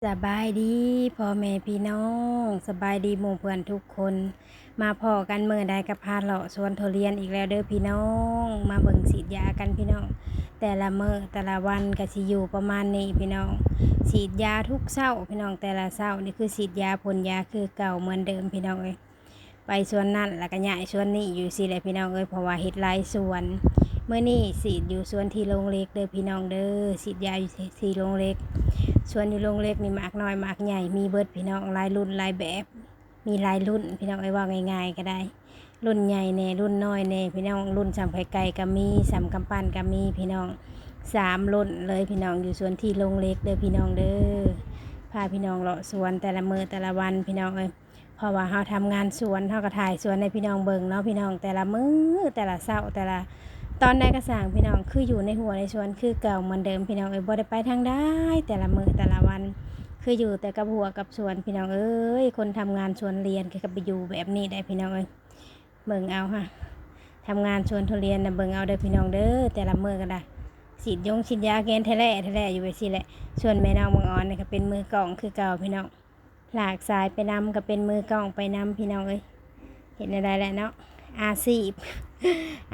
ສະບາຍດີພໍ່ແມ່ພີ່ນ້ອງ, ສະບາຍດີໝູ່ເພື່ອນທຸກຄົນ. ມາພໍ້ກັນມື້ໃດກໍພາເລາະສວນທຸລຽນອີກແລ້ວເດີພີ່ນ້ອງ. ມາເບິ່ງສີດຢາກັນພີ່ນ້ອງ. ແຕ່ລະມື້ແຕ່ລະວັນກໍຊິຢູ່ປະມານນີ້ພີ່ນ້ອງ. ສີດຢາທຸກເຊົ້າພີ່ນ້ອງ, ແຕ່ລະເຊົ້ານີ້ຄືສີດຢາພົ່ນຢາຄືເກົ່າເໝືອນເດີມພີ່ນ້ອງເອີຍ. ໄປສວນນັ້ນ ແລ້ວກໍຍ້າຍສວນນີ້ຢູ່ຊີ້ແຫຼະພີ່ນ້ອງເອີຍ, ເພາະວ່າເຮັດຫຼາຍສວນ. ມື້ນີ້ສີດຢູ່ສວນທີ່ໂລງເຫຼັກເດີພີ່ນ້ອງເດີ, ສີດຢາຢູ່ທີ່ໂລງເຫຼັກ. ສວນຢູ່ໂລງເຫຼັກນີ້ໝາກນ້ອຍໝາກໃຫຍ່ມີເບິດພີ່ນ້ອງ, ຫຼາຍລຸ້ນຫຼາຍແບບ, ມີຫຼາຍລຸ້ນພີ່ນ້ອງເອີຍ, ເວົ້າງ່າຍໆກໍໄດ້. ລຸ້ນໃຫຍ່ແດ່ ລຸ້ນນ້ອຍແດ່ພີ່ນ້ອງ, ລຸ້ນສ່ຳໄຂ່ໄກ່ກໍມີ, ສ່ຳກຳປັ່ນກໍມີພີ່ນ້ອງ. ສາມລຸ້ນເລີຍພີ່ນ້ອງ, ຢູ່ສວນທີ່ໂລງເຫຼັກເດີພີ່ນ້ອງເດີ. ພາພີ່ນ້ອງເລາະສວນແຕ່ລະມື້ແຕ່ລະວັນພີ່ນ້ອງເອີຍ. ເພາະວ່າເຮົາທຳງານສວນ ເຮົາກໍຖ່າຍສວນໃຫ້ພີ່ນ້ອງເບິ່ງເນາະພີ່ນ້ອງ, ແຕ່ລະມື້ແຕ່ລະເຊົ້າ ແຕ່ລະຕອນໃດກໍຊ່າງພີ່ນ້ອງ ຄືຢູ່ໃນຮົ້ວໃນສວນຄືເກົ່າເໝືອນເດີມພີ່ນ້ອງເອີຍ. ບໍ່ໄດ້ໄປທາງໃດ ແຕ່ລະມື້ແຕ່ລະວັນ ຄືຢູ່ແຕ່ກັບຮົ້ວກັບສວນພີ່ນ້ອງເອີຍ. ຄົນທຳງານສວນລຽນກໍໄປຢູ່ແບບນີ້ໄດ໋ພີ່ນ້ອງເອີຍ. ເບິ່ງເອົາຫາ ທຳງານສວນທຸລຽນນະ, ເບິ່ງເອົາເດີພີ່ນ້ອງເດີ. ແຕ່ລະມື້ກໍໄດ້ສີດຢົງສີດຢາແກນແທ້ແຫຼະ ແທ້ແຫຼະຢູ່ແບບຊີ້ແຫຼະ. ສ່ວນແມ່ນ້ອງບັງອອນນີ້ກໍເປັນມືກ້ອງຄືເກົ່າພີ່ນ້ອງ. ລາກສາຍໄປນຳ ກໍເປັນມືກ້ອງໄປນຳພີ່ນ້ອງເອີຍ. ເຮັດແນວໃດແຫຼະເນາະ ອາຊີບ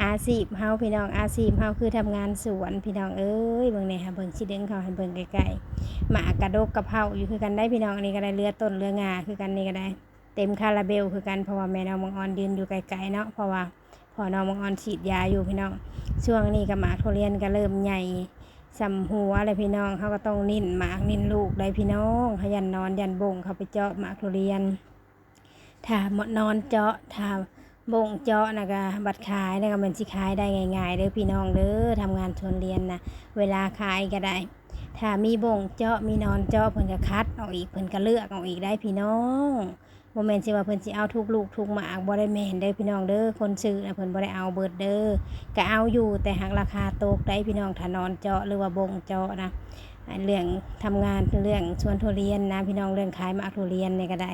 ອາຊີບເຮົາພີ່ນ້ອງ, ອາຊີບເຮົາຄືທຳງານສວນພີ່ນ້ອງເອີຍ. ເບິ່ງແດ່ຫາ ເບິ່ງ ຊິດຶງເຂົ້າໃຫ້ເບິ່ງໃກ້ໆ. ໝາກກະດົກກະເພົ້າຢູ່ຄືກັນໄດ໋ພີ່ນ້ອງ, ອັນນີ້ກໍໄດ້ເຫຼືອຕົ້ນເຫຼືອງ່າຄືກັນ, ນີ້ກໍໄດ້ເຕັມຄາລາເບວຄືກັນ, ເພາະວ່າແມ່ນ້ອງບັງອອນຢືນຢູ່ໃກ້ໆເນາະ, ເພາະວ່າພໍ່ນ້ອງບັງອອນສີດຢາຢູ່ພີ່ນ້ອງ. ຊ່ວງນີ້ກໍໝາກທຸລຽນກໍເລີ່ມໃຫຍ່ ສ່ຳຫົວແຫຼະພີ່ນ້ອງ, ເຮົາກໍຕ້ອງນິ້ນໝາກນິ້ນລູກໄດ໋ພີ່ນ້ອງ. ເຮົາຢ້ານໜອນຢ້ານບົ້ງເຂົ້າໄປເຈາະໝາກທຸລຽນ. ຖ້ານອນເຈາະ ຖ້າບົ້ງເຈາະນະ ກໍບັດຂາຍນະ ກໍແມ່ນຊິຂາຍໄດ້ງ່າຍໆເດີພີ່ນ້ອງເດີ. ທຳງານສວນລຽນນະ ເວລາຂາຍກໍໄດ້ ຖ້າມີບົ້ງເຈາະ ມີນອນເຈາະ ເພິ່ນກໍຄັດອອກອີກ ເພິ່ນກໍເລືອກອອກອີກໄດ໋ພີ່ນ້ອງ. ບໍ່ແມ່ນຊິວ່າເພິ່ນຊິເອົາທຸກລູກທຸກໝາກ ບໍ່ໄດ້ແມ່ນເດີພີ່ນ້ອງເດີ. ຄົນຊື້ນະ ເພິ່ນບໍ່ໄດ້ເອົາເບິດເດີ, ກໍເອົາຢູ່ ແຕ່ຫາກລາຄາຕົກໄດ໋ພີ່ນ້ອງ ຖ້ານອນເຈາະ ຫຼືວ່າບົ້ງເຈາະນະ. ອັນເລື່ອງທຳງານ ເລື່ອງສວນທຸລຽນນະພີ່ນ້ອງ, ເລື່ອງຂາຍໝາກທຸລຽນນີ້ກໍໄດ້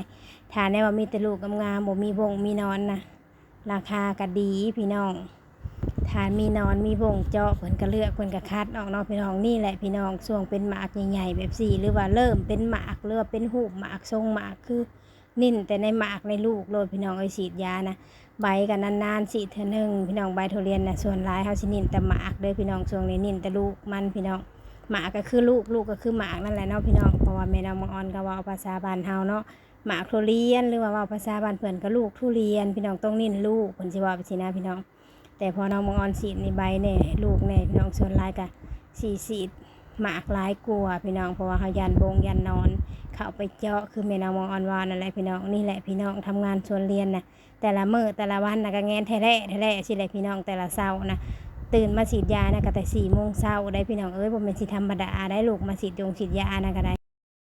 ຖ້າແນວວ່າມີແຕ່ລູກງາມໆ ບໍ່ມີບົ້ງມີນອນນະ ລາຄາກໍດີພີ່ນ້ອງ. ຖ້າມີນອນມີບົ້ງເຈາະ ເພິ່ນກໍເລືອກ ເພິ່ນກໍຄັດອອກເນາະພີ່ນ້ອງ. ນີ້ແຫຼະພີ່ນ້ອງ ຊ່ວງເປັນໝາກໃຫຍ່ໆແບບຊີ້ ຫຼືວ່າເລີ່ມເປັນໝາກ ຫຼືວ່າເປັນຮູບໝາກ ຊົງໝາກ ຄື ນິ້ນແຕ່ໃນໝາກໃນລູກໂລດພີ່ນ້ອງເອີຍ. ສີດຢານະ ໃບກໍນານໆສີດເທື່ອໜຶ່ງພີ່ນ້ອງ. ໃບທຸລຽນນະ ສ່ວນຫຼາຍເຮົາຊິນິ້ນແຕ່ໝາກເດີພີ່ນ້ອງ, ຊ່ວງນີ້ນິ້ນແຕ່ລູກມັນພີ່ນ້ອງ. ໝາກກໍຄືລູກ ລູກກໍຄືໝາກນັ້ນແຫຼະເນາະພີ່ນ້ອງ. ເພາະວ່າແມ່ນ້ອງບັງອອນກໍເວົ້າພາສາບ້ານເຮົາເນາະ ໝາກທຸລຽນ ຫຼືວ່າເວົ້າພາສາບ້ານເພິ່ນກໍລູກທຸລຽນພີ່ນ້ອງ, ຕ້ອງນິ້ນລູກ ເພິ່ນຊິເວົ້າແບບຊີ້ນະພີ່ນ້ອງ. ແຕ່ພໍນ້ອງບັງອອນສີດນີ້ ໃບແດ່ ລູກແດ່ພີ່ນ້ອງ, ສ່ວນຫຼາຍກໍຊິສີດໝາກຫຼາຍກວ່າພີ່ນ້ອງ, ເພາະວ່າເຮົາຢ້ານບົ້ງຢ້ານນອນເຂົ້າໄປເຈາະ ຄືແມ່ນ້ອງບັງອອນວ່ານັ້ນແຫຼະພີ່ນ້ອງ. ນີ້ແຫຼະພີ່ນ້ອງ ທຳງານສວນລຽນນະ ແຕ່ລະມື້ແຕ່ລະວັນນະ ກໍແງນແທ້ແຫຼະ ແທ້ແຫຼະຊີ້ແຫຼະພີ່ນ້ອງ. ແຕ່ລະເຊົ້ານະ ຕື່ນມາສີດຢານະ ກໍແຕ່ສີ່ໂມງເຊົ້າໄດ໋ພີ່ນ້ອງເອີຍ, ບໍ່ແມ່ນຊິທຳມະດາໄດ໋ ລູກມາສີດຢົງສີດຢານະກໍໄດ້.